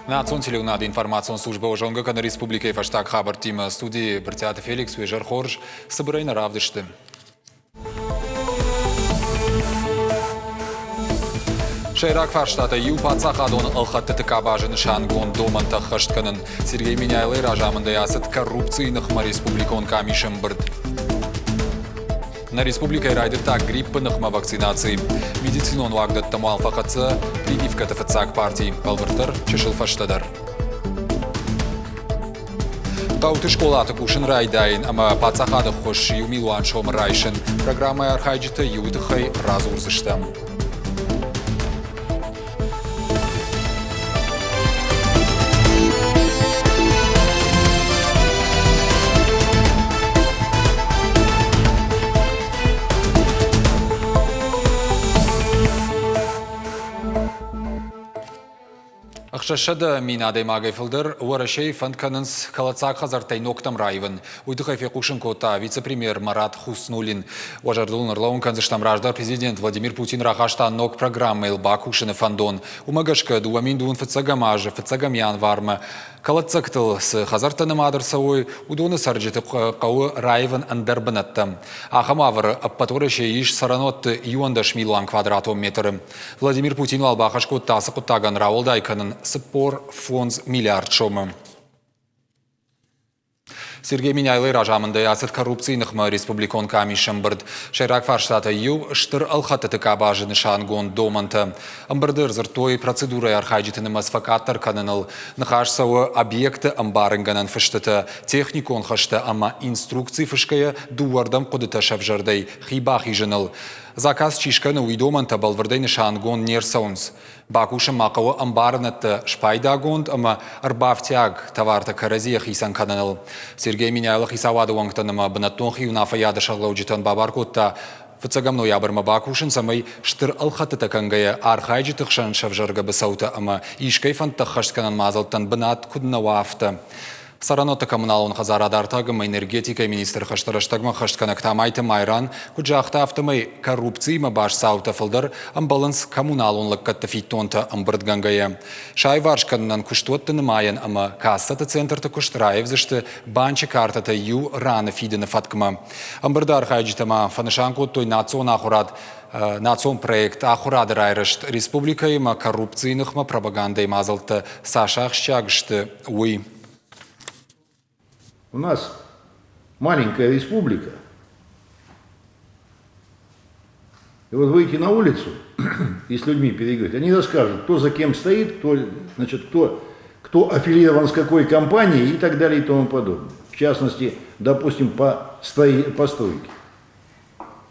Национ телеуынады информацион службӕ зонгӕ кӕны республикӕйы фӕстаг хабӕрттимӕ. Студийы Брытъиаты Феликс уе зӕр хорз. Цыбырӕй нӕ равдысты. Сӕйраг фарстатӕй иу паддзахадон ӕлхӕдтыты къабазы нысангонд домӕнтӕ ӕххӕст кӕнын. Сергей Меняйлойы разамындӕй ацыд коррупцийы ныхмӕ республикон къамисы ӕмбырд. Нӕ республикӕйы райдыдта гриппы ныхмӕ вакцинаци. Медицинон уагдӕттӕм уал фӕхӕццӕ прививкӕты фыццаг парти, бӕлвырддӕр чысыл фӕстӕдӕр. Хъӕуты скъолаты кусын райдайын ӕмӕ паддзахады ххуыс иу милуан сомы райсын программӕйы архайджытӕ иуы тыххӕй радзурдзыстӕм. 600 000 адӕймагӕй фылдӕр Уӕрӕсейы фӕнд кӕнынц кӕлӕддзаг хӕдзӕрттӕй ногтӕм раивын. Уый тыххӕй фехъусын кодта вице-премьер Марат Хуснуллин. Уӕ зӕрдыл ын ӕрлӕууын кӕндзыстӕм, раздӕр президент Владимир Путин рахаста ног программӕйыл бакусыны фӕндон. Уымӕ гӕсгӕ 2025 азы фыццӕгӕм январмӕ кӕлӕддзӕгтыл цы хӕдзӕрттӕ нымад ӕрцӕуой, уыдоны цӕрджыты хъӕуы раивын ӕндӕр бынӕттӕм. Ахӕм уавӕры ӕппӕт Уӕрӕсейы ис цӕрӕнуӕтты 11 милуан квадратон метры. Владимир Путин уал бахӕс кодта ацы хъуыддагӕн рауӕлдай кӕнын 45 миллиард сомы. Сергей Меняйлойы разамындӕй ацыд коррупцийы ныхмӕ республикон къамисы ӕмбырд. Сӕйраг фарстатӕй иу – стыр ӕлхӕдтыты къабазы нысангонд домӕнтӕ. Ӕмбырды ӕрдзырдтой процедурӕйы архайджыты нымӕц фӕкъаддӕр кӕныныл. Ныхас цӕуы объекты ӕмбарынгӕнӕн фыстытӕ, техникон хӕстӕ ӕмӕ инструкци фысгӕйӕ дыууӕрдӕм хъуыдытӕ сӕвзӕрдӕй хи бахизыныл. Заказ чи скӕны, уый домӕнтӕ бӕлвырдӕй нысангонд не рцӕуынц. Бакусын ма хъӕуы ӕмбарынӕдтӕ спайдагонд ӕмӕ ӕрбафтиаг товартӕ кӕрӕдзийӕ хицӕн кӕныныл. Сергей Меняйло хицауады уӕнгтӕн ӕмӕ бынӕттон хиуынаффӕйады сӕргълӕуджытӕн бабар кодта фыццӕгӕм ноябрмӕ бакусын, цӕмӕй стыр ӕлхӕдтытӕ кӕнгӕйӕ архайджыты хсӕн сӕвзӕргӕ быцӕутӕ ӕмӕ искӕй фӕндтӕ ӕххӕстгӕнӕн мадзӕлттӕн бынат куыд нӕ уа, афтӕ. Цӕрӕнуӕтты коммуналон хӕдзарад артаг ӕмӕ энергетикӕйы министры хӕстӕ рӕстӕгмӕ ӕххӕстгӕнӕг Тамайты Майран куыд загъта, афтӕмӕй коррупциимӕ баст цаутӕ фылдӕр ӕмбӕлынц коммуналон лӕггӕдты фиддонтӕ ӕмбырдгӕнгӕйӕ. Саиварс кӕнынӕн куыстуӕтты нымайӕн ӕмӕ кассӕты центрты куыст раивдзысты банчы картӕтӕ иу раны фидыны фӕткмӕ. Ӕмбырды архайджытӕ ма фӕнысан кодтой национ ахуырад национ проект Ахуырады райрӕзт республикӕимӕ коррупцийы ныхмӕ пропагандӕйы мадзӕлттӕ цас ахсджиаг сты, уый. У нас маленькая республика. И вот выйти на улицу и с людьми переговорить, они расскажут, кто за кем стоит, кто, значит, кто, кто аффилирован с какой компанией и так далее и тому подобное. В частности, допустим, по, по стройке.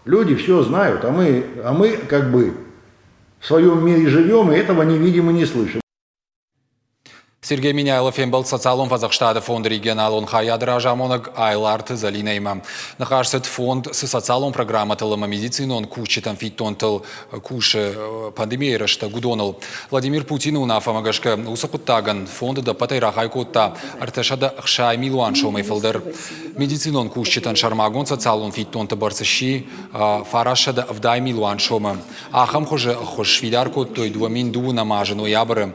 Люди все знают, а мы, а мы как бы в своем мире живем и этого не видим и не слышим. Сергей Меняйло фембӕлд социалон фӕдзӕхстады фонды регионалон хайады разамонӕг Айларты Зӕлинӕимӕ. Ныхас цыд фонд цы социалон программӕтыл ӕмӕ медицинон кусджытӕн фиддонтыл кусы пандемийӕйы рӕстӕг, уыдоныл. Владимир Путины уынаффӕмӕ гӕсгӕ уыцы хъуыддагӕн фонд ӕдӕппӕтӕй рахай кодта 360 милуан сомӕй фылдӕр. Медицинон кусджытӕн сӕрмагонд социалон фиддонты бӕрц сси 970 милуан сомы. Ахӕм хуызы ӕххуыс сфидар кодтой 2009 азы ноябры.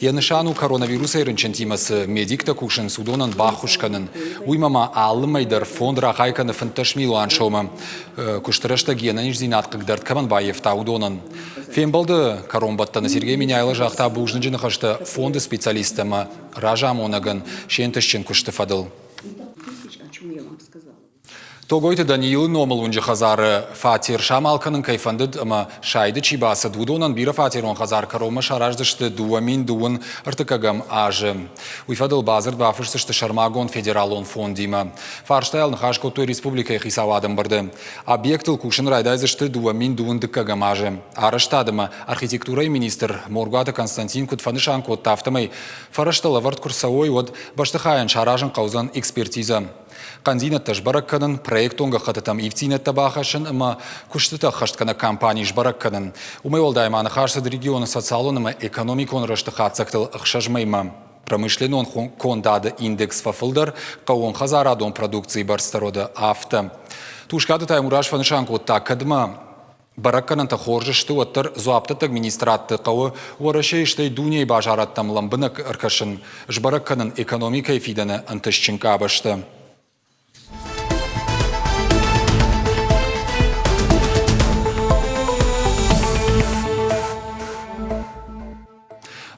Йӕ нысан у коронавирусӕй рынчынтимӕ цы медиктӕ кусынц, уыдонӕн баххуыс кӕнын. Уыимӕ ма алы мӕй дӕр фонд рахай кӕны 15 милуан сомы. Куысты рӕстӕг йе нӕниздзинад хъыгдӕрд кӕмӕн баййӕфта, уыдонӕн. Фембӕлды кӕронбӕттӕны Сергей Меняйло загъта бузныджы ныхӕстӕ фонды специалисттӕ ӕмӕ разамонӕгӕн се нтыстджын куысты фӕдыл. Тогойты Даниилы номыл уынджы хӕдзары фатер самал кӕнын кӕй фӕндыд ӕмӕ сайды чи бацыд, уыдонӕн бирӕфатерон хӕдзар кӕронмӕ сараздзысты 2031 азы. Уый фӕдыл бадзырд бафысдзысты сӕрмагонд федералон фондимӕ. Фарстайыл ныхас кодтой республикӕйы хицауады ӕмбырды. Объектыл кусын райдайдзысты 2022 азы. Арӕзтад ӕмӕ архитектурӕйы министр Моргуаты Константин куыд фӕнысан кодта, афтӕмӕй фӕрӕзтӕ лӕвӕрд куы рцӕуой, уӕд бӕстыхайӕн саразын хъӕудзӕн экспертизӕ. Хъӕндзинӕдтӕ сбӕрӕг кӕнын, проектон гӕххӕттытӕм ивддзинӕдтӕ бахӕссын ӕмӕ куыстытӕ ӕххӕстгӕнӕг компани сбӕрӕг кӕнын. Уымӕй уӕлдай ма ныхас цыд регионы социалон ӕмӕ экономикон рӕзты хатдзӕгтыл ӕхсӕз мӕймӕ. Промышленнон кондады индекс фӕфылдӕр, хъӕууонхӕдзарадон продукцийы бӕрц дӕр уыд афтӕ. Тускъаты Таймураз фӕнысан кодта, кӕдмӕ. Бӕрӕггӕнӕнтӕ хорз сты, уӕддӕр дзуапдӕттӕг министрадты хъӕуы Уӕрӕсейы стӕй дунейы базарадтӕм лӕмбынӕг ӕркӕсын, сбӕрӕг кӕнын экономикӕйы фидӕны ӕнтыстджын къабӕзтӕ.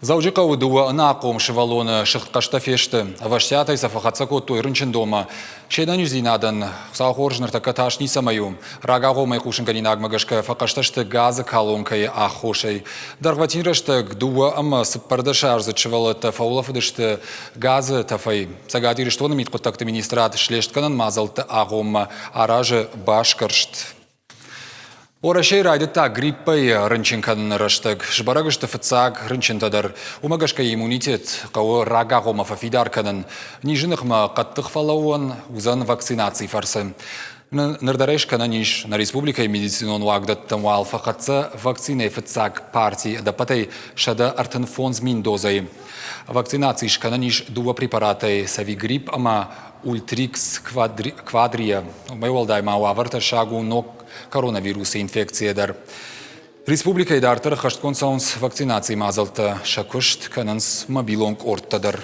Дзӕуджыхъӕуы дыууӕ ӕнахъом сывӕллоны сыгъдхъӕстӕ фесты. Ӕвӕстиатӕй сӕ фӕхӕццӕ кодтой рынчындонмӕ. Се нӕниздзинадӕн Хуыцау хорз ныртӕккӕ тас ницӕмӕй у. Рагагъоммӕ хъусынгӕнинагмӕ гӕсгӕ фӕхъӕстӕ сты газы колонкӕйы аххосӕй. Дӕргъвӕтин рӕстӕг дыууӕ ӕмӕ цыппӕрдӕсаздзыд сывӕллӕттӕ фӕулӕфыдысты газы тӕфӕй. Цӕгат Ирыстоны мидхъуыддӕгты министрад слестгӕнӕн мадзӕлтты агъоммӕ аразы басгӕрст. Уӕрӕсейы райдыдта гриппӕй рынчын кӕныны рӕстӕг. Сбӕрӕг сты фыццаг рынчынтӕ дӕр. Уымӕ гӕсгӕ иммунитет хъӕуы рагагъоммӕ фӕфидар кӕнын. Низы ныхмӕ хъӕддых фӕлӕууӕн уыдзӕн вакцинацийы фӕрцы. Ныр дӕр ӕй скӕнӕн ис. Нӕ республикӕйы медицинон уагдӕттӕм уал фӕхӕццӕ вакцинӕйы фыццаг парти ӕдӕппӕтӕй 135 000 дозӕйы. Вакцинаци скӕнӕн ис дыууӕ препаратӕй Совигрипп ӕмӕ Ультрикс квадрия. Уымӕй уӕлдай ма уавӕр тӕссаг у ног коронавирусы инфекцийӕ дӕр. Республикӕйы дарддӕр ӕххӕстгонд цӕуынц вакцинацийы мадзӕлттӕ, сӕ куыст кӕнынц мобилон къордтӕ дӕр.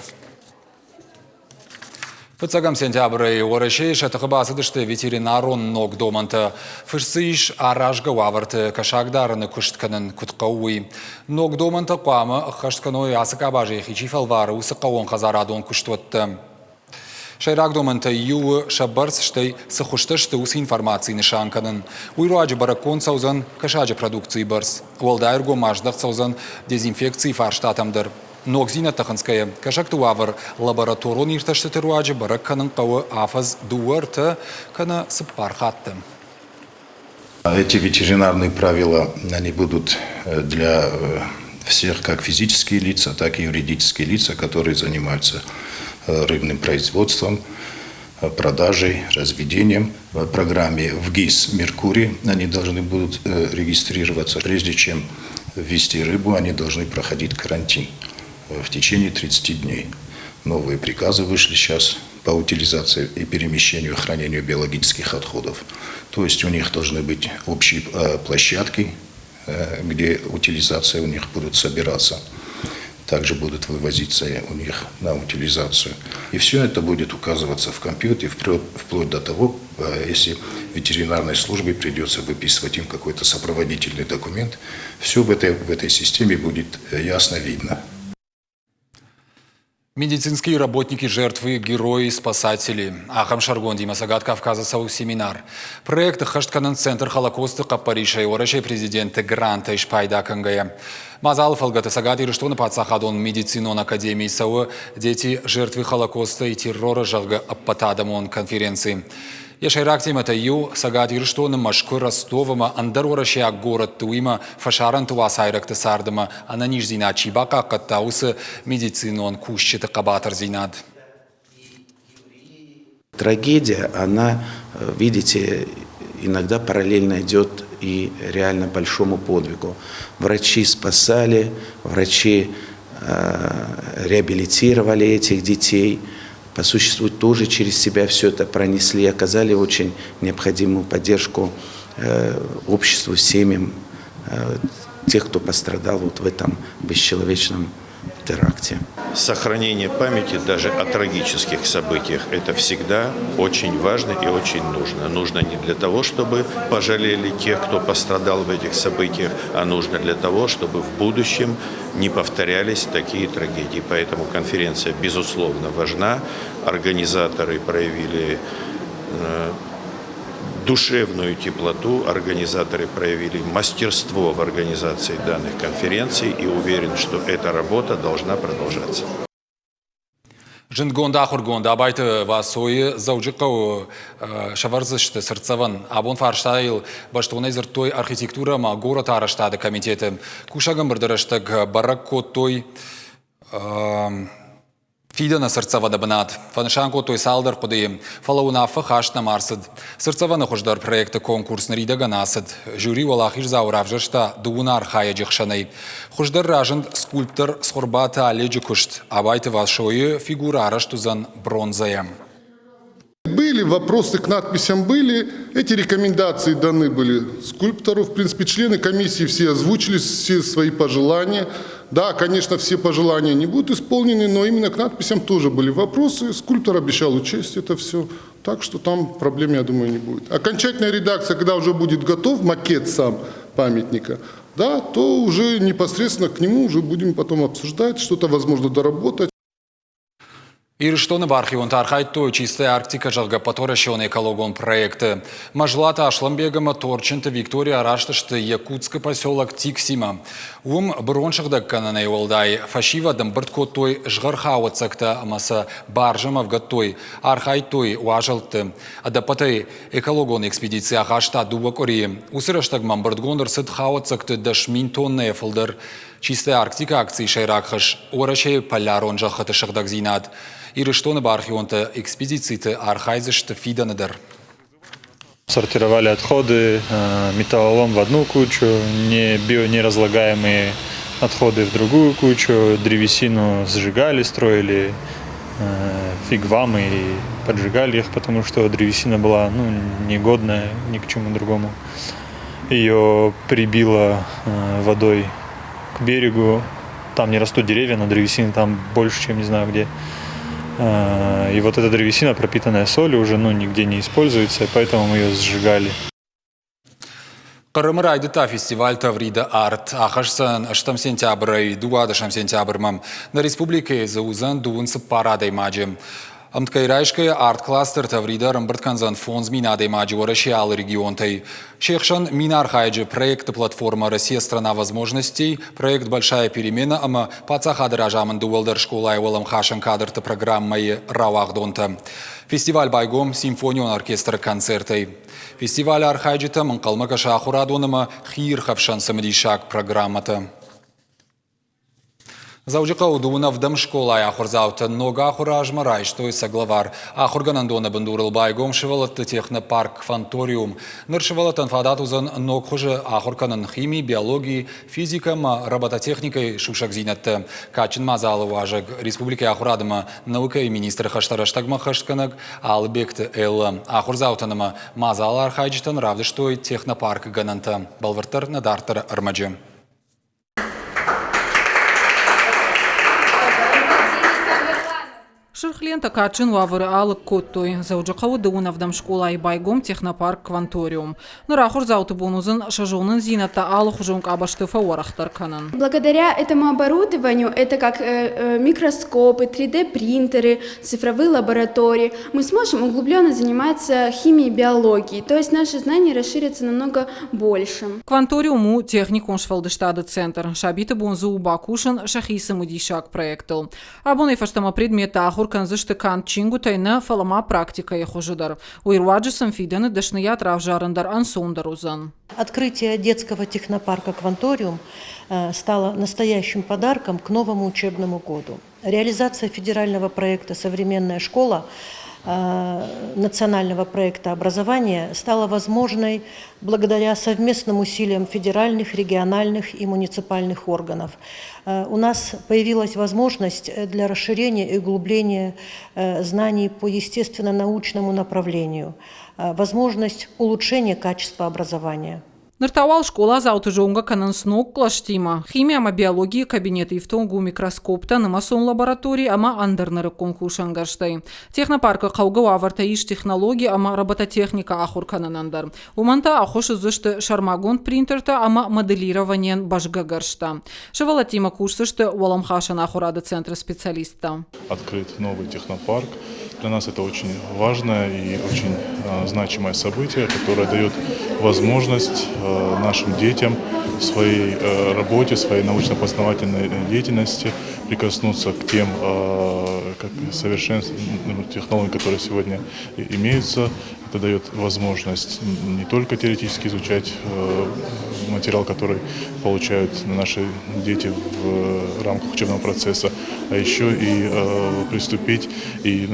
Фыццӕгӕм сентябрӕй Уӕрӕсейы сӕ тыхы бацыдысты ветеринарон ног домӕнтӕ. Фыст дзы ис аразгӕ уавӕрты кӕсагдарыны куыст кӕнын куыд хъӕуы, уый. Ног домӕнтӕ хъуамӕ ӕххӕст кӕной ацы къабазы йӕхи чи фӕлвары, уыцы хъӕууонхӕдзарадон куыстуӕттӕ. Сӕйраг домӕнтӕй иу у сӕ бӕрц, стӕй цы хуызтӕ сты, уыцы информаци нысан кӕнын. Уый руаджы бӕрӕггонд цӕудзӕн кӕсаджы продукцийы бӕрц. Уӕлдай ӕргом ма здӕхт цӕудзӕн дезинфекцийы фарстатӕм дӕр. Ногдзинӕдтӕ хынцгӕйӕ, кӕсӕгты уавӕр лабораторон иртӕстыты руаджы бӕрӕг кӕнын хъӕуы афӕдз дыууӕ, ӕртӕ кӕнӕ цыппар хатты. Эти ветеринарные правила, они будут для всех как физические лица, так и юридические лица, которые занимаются рыбным производством, продажей, разведением. В программе в ГИС «Меркурий» они должны будут регистрироваться. Прежде чем ввести рыбу, они должны проходить карантин в течение 30 дней. Новые приказы вышли сейчас по утилизации и перемещению, хранению биологических отходов. То есть у них должны быть общие площадки, где утилизация у них будут собираться. Также будут вывозиться у них на утилизацию. И все это будет указываться в компьютере, вплоть до того, если ветеринарной службе придется выписывать им какой-то сопроводительный документ, все в этой системе будет ясно видно. Медицинские работники, жертвы, герои, спасатели. Ахӕм сӕргондимӕ Цӕгат Кавказы цӕуы семинар. Проект ӕххӕст кӕнынц Центр Холокосты хъӕппӕрисӕй Уӕрӕсейы президенты грантӕй спайда кӕнгӕйӕ. Мадзалы фӕлгӕты Цӕгат Ирыстоны паддзахадон медицинон академийы цӕуы «Дети жертвы Холокоста и террора», зӕгъгӕ, ӕппӕтадӕмон конференци. Йӕ сӕйраг темӕтӕй иу Цӕгат Ирыстоны, Мӕскуы, Ростов ӕмӕ ӕндӕр уӕрӕсейаг горӕтты, уыимӕ фӕсарӕнты уацайрӕгты цард ӕмӕ ӕнӕниздзинад чи бахъахъхъӕдта, уыцы медицинон кусджыты хъӕбатырдзинад. Трагедия, она, видите, иногда параллельно идет и реально большому подвигу. Врачи спасали, врачи реабилитировали этих детей, по существу тоже через себя все это пронесли, оказали очень необходимую поддержку обществу, семьям тех, кто пострадал вот в этом бесчеловечном теракте. Сохранение памяти даже о трагических событиях – это всегда очень важно и очень нужно. Нужно не для того, чтобы пожалели тех, кто пострадал в этих событиях, а нужно для того, чтобы в будущем не повторялись такие трагедии. Поэтому конференция, безусловно, важна. Организаторы проявили душевную теплоту, организаторы проявили мастерство в организации данных конференций и уверен, что эта работа должна продолжаться. Зындгонд ахуыргонд Абайты Васойы Дзӕуджыхъӕуы сӕвӕрдзысты цыртдзӕвӕн. Абон фарстайыл бӕстонӕй дзырдтой архитектурӕ ӕмӕ горӕты арӕзтады комитеты. Кусӕг ӕмбырды рӕстӕг бӕрӕг кодтой фидӕны цыртдзӕвӕны бынат. Фӕнысан кодтой цалдӕр хъуыдыйы, фӕлӕ уынаффӕ хаст нӕма ӕрцыд. Цыртдзӕвӕны хуыздӕр проекты конкурс ныридӕгӕн ацыд. Жюри уӕлахиздзауы равзӕрста дыууын архайӕджы хсӕнӕй. Хуыздӕр разынд скульптор Цхуырбаты Оледжы куыст. Абайты Васойы фигурӕ арӕзт уыдзӕн бронзӕйӕ. Были были, вопросы к надписям были. Эти рекомендации даны были скульптору. В принципе, члены комиссии все озвучили все свои пожелания. Да, конечно, все пожелания не будут исполнены, но именно к надписям тоже были вопросы. Скульптор обещал учесть это все. Так что там проблем, я думаю, не будет. Окончательная редакция, когда уже будет готов макет сам памятника, да, то уже непосредственно к нему уже будем потом обсуждать, что-то возможно доработать. Ирыстоны бархионтӕ архайдтой Чистая Арктика, зӕгъгӕ, ӕппӕтуӕрӕсеон экологон проекты. Мӕзлаты Аслӕнбег ӕмӕ Торчынты Виктория араст сты Якутскы поселок Тиксимӕ. Уым бырон сыгъдӕггӕнӕнӕй уӕлдай фӕсивӕд ӕмбырд кодтой згъӕрхауӕццӕгтӕ ӕмӕ сӕ бӕрзӕм ӕвгӕдтой, архайдтой уазӕлтты. Ӕдӕппӕтӕй экологон экспедици ахаста дыууӕ къуырийы. Уыцы рӕстӕгмӕ ӕмбырдгонд ӕрцыд хауӕццӕгты 10 000 тоннӕйӕ фылдӕр. Чистая Арктика акцийы сӕйраг хӕс Уӕрӕсейы полярон зӕххыты сыгъдӕгдзинад. Ирыстоны бархионтӕ экспедициты архайдзысты фидӕны дӕр. Сортировали отходы, металлолом в одну кучу, не бионеразлагаемые отходы в другую кучу, древесину сжигали, строили вигвамы и поджигали их, потому что древесина была, ну, негодная ни к чему другому. Ее прибило водой к берегу. Там не растут деревья, но древесины там больше, чем не знаю где. И вот эта древесина, пропитанная солью, уже, ну, нигде не используется, поэтому мы ее сжигали. Хъырымы райдыдта фестиваль Таврида Арт. Ахӕсдзӕн ӕстӕм сентябрӕй 12 сентябрмӕ. Нӕ республикӕйы дзы уыдзӕн дыууын цыппар адӕймаджы. Ӕмткӕй райсгӕйӕ арт-кластер Таврида ӕрӕмбырд кӕндзӕн 5000 адӕймаджы Уӕрӕсейы алы регионтӕй. Се хсӕн мин архайӕджы проекты платформа «Россия – страна возможностей», проект «Большая перемена» ӕмӕ паддзахады разамынды уӕлдӕр скъолайы уӕлӕмхасӕн кадрты программӕйы рауагъдонтӕ. Фестиваль байгом симфонион оркестры концертӕй. Фестивалы архайджытӕм ӕнхъӕлмӕ кӕсы ахуырадон ӕмӕ хиирхӕфсӕн цымыдисаг программӕтӕ. Дзӕуджыхъӕуы дыууын ӕвдӕм скъолайы ахуырдзаутӕ ног ахуыры азмӕ райстой сӕ главар. Ахуыргӕнӕндоны бындурыл байгом сывӕллӕтты технопарк «Кванториум». Ныр сывӕллӕттӕн фадат уыдзӕн ног хуызы ахуыр кӕнын хими, биологи, физикӕ ӕмӕ робототехникӕйы сусӕгдзинӕдтӕ. Кадджын мадзалы уазӕг республикӕйы ахуырад ӕмӕ наукӕйы министры хӕстӕ рӕстӕгмӕ хӕстгӕнӕг Алыбегты Эллӕ. Ахуырдзаутӕн ӕмӕ мадзалы архайджытӕн равдыстой технопаркы гӕнӕнтӕ. Бӕлвырддӕр нӕ дарддӕры ӕрмӕджы. Сырх лентӕ кадджын уавӕры алыг кодтой. Дзӕуджыхъӕуы дыууын ӕвдӕм скъолайы байгом технопарк «Кванториум». Ныр ахуырдзауты бон уыдзӕн сӕ зонындзинӕдтӕ алыхуызон къабӕзты фӕуӕрӕхдӕр кӕнын. Благодаря этому оборудованию, это как микроскопы, 3D-принтеры, цифровые лаборатории, мы сможем углубленно заниматься химией и биологией. То есть наши знания расширятся намного больше. Кванториум у техникон сфӕлдыстады центр. Сабиты бон дзы у бакусын сӕхи цымыдисаг проектыл. Абонӕй фӕстӕмӕ предметтӕ ахуыр кӕндзысты канд чингуытӕй нӕ, фӕлӕ ма практикӕйы хуызы дӕр. Уый руаджы сын фидӕны дӕсныйад равзарын дӕр ӕнцондӕр уыдзӕн. Открытие детского технопарка «Кванториум» стало настоящим подарком к новому учебному году. Реализация федерального проекта «Современная школа» национального проекта образования стала возможной благодаря совместным усилиям федеральных, региональных и муниципальных органов. У нас появилась возможность для расширения и углубления знаний по естественно-научному направлению, возможность улучшения качества образования. Ныр та уал скъоладзауты зонгӕ кӕнынц ног кълӕстимӕ. Хими ӕмӕ биологийы кабинеты ифтонг у микроскоптӕ, нымӕцон лаборатори ӕмӕ ӕндӕр нырыккон кусӕнгӕрзтӕй. Технопаркы хъӕугӕ уавӕртӕ ис технологи ӕмӕ робототехникӕ ахуыр кӕнынӕн дӕр. Уымӕн та ӕххуыс уыдзысты сӕрмагонд принтертӕ ӕмӕ моделированийӕн бӕзгӕ гӕрзтӕ. Сывӕллӕттимӕ кусдзысты уӕлӕмхасӕн ахуырады центры специалисттӕ. Открыт новый технопарк. Для нас это очень важное и очень значимое событие, которое дает возможность нашим детям в своей работе, своей научно-познавательной деятельности прикоснуться к тем как совершенным технологиям, которые сегодня имеются. Это дает возможность не только теоретически изучать материал, который получают наши дети в рамках учебного процесса, а еще и приступить. И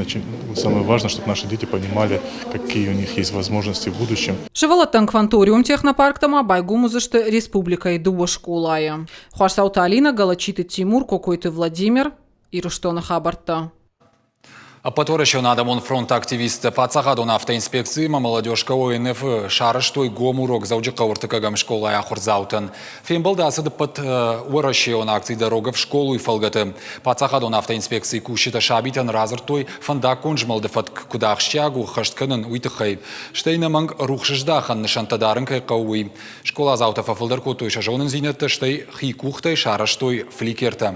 самое важное, чтобы наши дети понимали, какие у них есть возможности в будущем. Сывӕллӕттӕн Кванториум технопарктӕ ма байгом уыдзысты республикӕйы дыууӕ скъолайы. Хуасдзауты Алинӕ, Галачиты Тимур, Кокойты Владимир, Ирыстоны хабӕрттӕ. Ӕппӕтуӕрӕсеон адӕмон фронты активисттӕ паддзахадон автоинспекци ӕмӕ молодежка ОНФ-ы сарӕзтой гом урок Дзӕуджыхъӕуы ӕртыккӕгӕм скъолайы ахуырдзаутӕн. Фембӕлд ацыд ӕппӕт уӕрӕсейон акци «Дорога в школу»-йы фӕлгӕты. Паддзахадон автоинспекцийы кусджытӕ сабитӕн радзырдтой, фӕндаггон змӕлды фӕтк куыд ахсджиаг у ӕххӕст кӕнын, уый тыххӕй. Стӕй ӕнӕмӕнг рухсыздахӕн нысӕнттӕ дарын кӕй хъӕуы, уый. Скъоладзаутӕ фӕфылдӕр кодтой сӕ зонындзинӕдтӕ, стӕй хи къухтӕй сарӕзтой фликертӕ.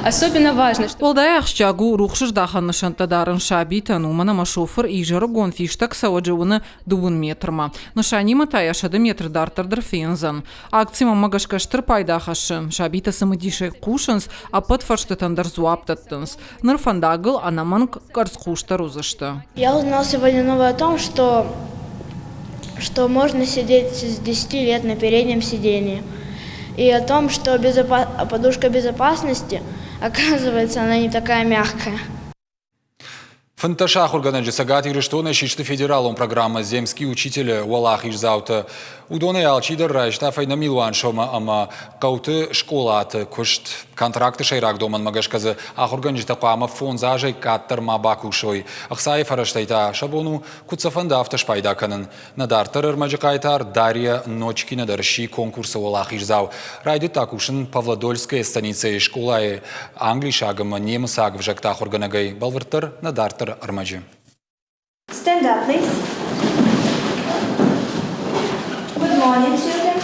Особенно важно, что Уӕлдай ахсджиаг у рухсыздахӕн нысӕнттӕ дарын сабитӕн, уымӕн ӕмӕ шофыр изӕрыгон фистӕг цӕуӕджы уыны дыууын метрмӕ. Нысанимӕ та йӕ сӕдӕ метры дарддӕр дӕр фендзӕн. Акци мӕнмӕ гӕсгӕ стыр пайда хӕссы. Сабитӕ цымыдисӕй хъусынц, ӕппӕт фӕрстытӕн дӕр дзуапп дӕттынц. Ныр фӕндагыл ӕнӕмӕнг къӕрцхъусдӕр уыдзысты. Я узнал сегодня новое о том, что можно сидеть с 10 лет на переднем сидении. И о том, что подушка безопасности, оказывается, она не такая мягкая. 15 ахуыргӕнӕджы Цӕгат Ирыстонӕй систы федералон программӕ «Земский учитель» уӕлахиздзаутӕ. Уыдонӕй алчидӕр райста фӕйнӕ милуан сомы ӕмӕ хъӕуты скъолаты куыст. Контракты сӕйраг домӕнмӕ гӕсгӕ дзы ахуыргӕнджытӕ хъуамӕ фондз азӕй къаддӕр ма бакусой. Ӕхцайы фӕрӕзтӕй та сӕ бон у, куыд сӕ фӕнды, афтӕ спайда кӕнын. Нӕ дарддӕр ӕрмӕджы хъайтар Дарья Ночкина дӕр сси конкурсы уӕлахиздзау. Райдыдта кусын Павлодольская станицӕйы скъолайы англисаг ӕмӕ немыцаг ӕвзӕгты ахуыргӕнӕгӕй. Бӕлвырддӕр нӕ дарддӕр ӕрмӕджы. Stand up, please. Good morning, children.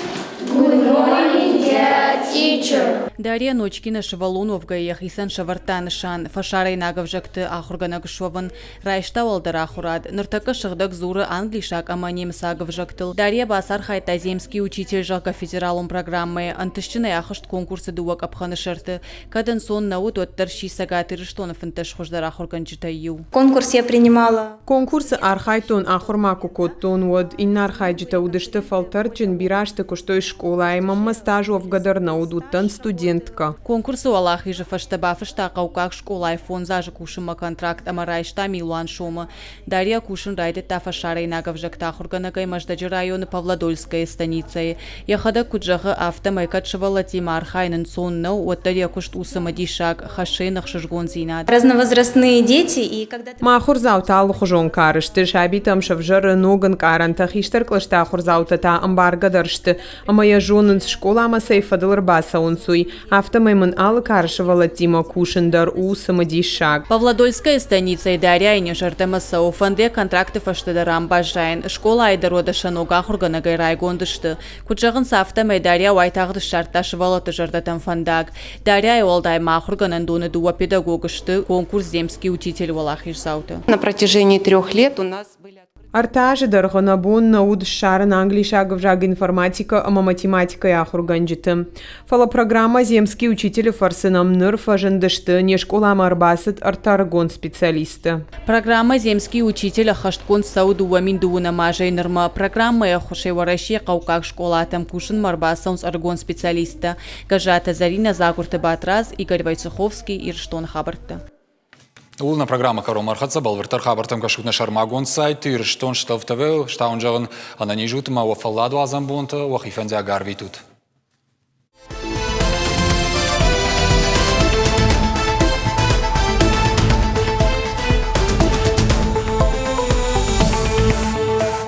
Good morning, dear teacher. Дарья Ночкина сывӕллон уӕвгӕйӕ йӕхицӕн сӕвӕрдта нысан фӕсарӕйнаг ӕвзӕгты ахуыргӕнӕг суӕвын. Райста уӕлдӕр ахуырад. Ныртӕккӕ сыгъдӕг дзуры англисаг ӕмӕ немыцаг ӕвзӕгтыл. Дарья бацархайдта «Земский учитель», зӕгъгӕ, федералон программӕйы. Ӕнтыстджынӕй ахызт конкурсы дыууӕ къӕпхӕны сӕрты. Кӕд ӕнцон нӕ уыд, уӕддӕр сси Цӕгат Ирыстоны 15 хуыздӕр ахуыргӕнджытӕй иу. Конкурс я принимала. Конкурсы архайдтон, ахуыр ма куы кодтон, уӕд. Иннӕ архайджытӕ уыдысты фӕлтӕрдджын, бирӕ азты куыстой скъолайы. Мӕнмӕ стаж уӕвгӕ дӕр нӕ уыд, уыдтӕн студенткӕ. Конкурсы уӕлахизы фӕстӕ бафыста хъӕуккаг скъолайы фондз азы кусынмӕ контракт ӕмӕ райста милуан сомы. Дарья кусын райдыдта фӕсарӕйнаг ӕвзӕгты ахуыргӕнӕгӕй Мӕздӕджы районы Павлодольскӕйы станицӕйы. Йӕхӕдӕг куыд зӕгъы, афтӕмӕй кӕд сывӕллӕттимӕ архайын ӕнцон нӕу, уӕддӕр йӕ куыст у цымыдисаг, хӕссы йын ӕхсызгондзинад. Разновозрастные дети и когда Мӕ ахуырдзаутӕ алыхуызон кары сты, сабитӕм сӕвзӕры ног ӕнкъарӕнтӕ, хистӕр кълӕсты ахуырдзаутӕ та ӕмбаргӕдӕр сты ӕмӕ йӕ зонынц, скъоламӕ цӕй фӕдыл ӕрбацӕуынц, уый. Афтӕмӕй мын алы кары сывӕллӕттимӕ кусын дӕр у цымыдисаг. Павлодольская станицӕйы Дарьяйы не зӕрдӕмӕ цӕуы, фӕнды йӕ контракты фӕстӕ дӕр ам баззайын. Скъолайы дӕр уӕдӕ сӕ ног ахуыргӕнӕгӕй райгонд сты. Куыд зӕгъынц, афтӕмӕй Дарья уайтагъд ссардта сывӕллӕтты зӕрдӕтӕм фӕндаг. Дарьяйы уӕлдай ма ахуыргӕнӕндоны дыууӕ педагогы сты конкурс «Земский учитель» уӕлахиздзаутӕ. На протяжении трех лет у нас были Ӕртӕ азы дӕргъы нӕ бон нӕ уыд ссарын англисаг ӕвзаг информатикӕ ӕмӕ математикӕйы ахуыргӕнджыты. Фӕлӕ программӕ «Земский учитель»-ы фӕрцы нӕм ныр фӕзындысты, не скъоламӕ ӕрбацыд ӕртӕ ӕрыгон специалисты. Программӕ «Земский учитель» ӕххӕстгонд цӕуы 2009 азӕй нырмӕ. Программӕйы ӕххуысӕй Уӕрӕсейы хъӕуккаг скъолатӕм кусынмӕ ӕрбацӕуынц ӕрыгон специалисттӕ. Гӕззаты Зӕринӕ, Дзагуырты Батрадз, Игорь Войцеховский, Ирыстоны хабӕрттӕ. Ууыл нӕ программӕ кӕронмӕ ӕрхӕццӕ. Бӕлвырддӕр хабӕрттӕм кӕсут нӕ сӕрмагонд сайты Ирыстон Штов ТВ. Стауын зӕгъын, ӕнӕниз ут ӕмӕ уӕ фӕлладуадзӕн бонтӕ уӕхи фӕндиаг арвитут.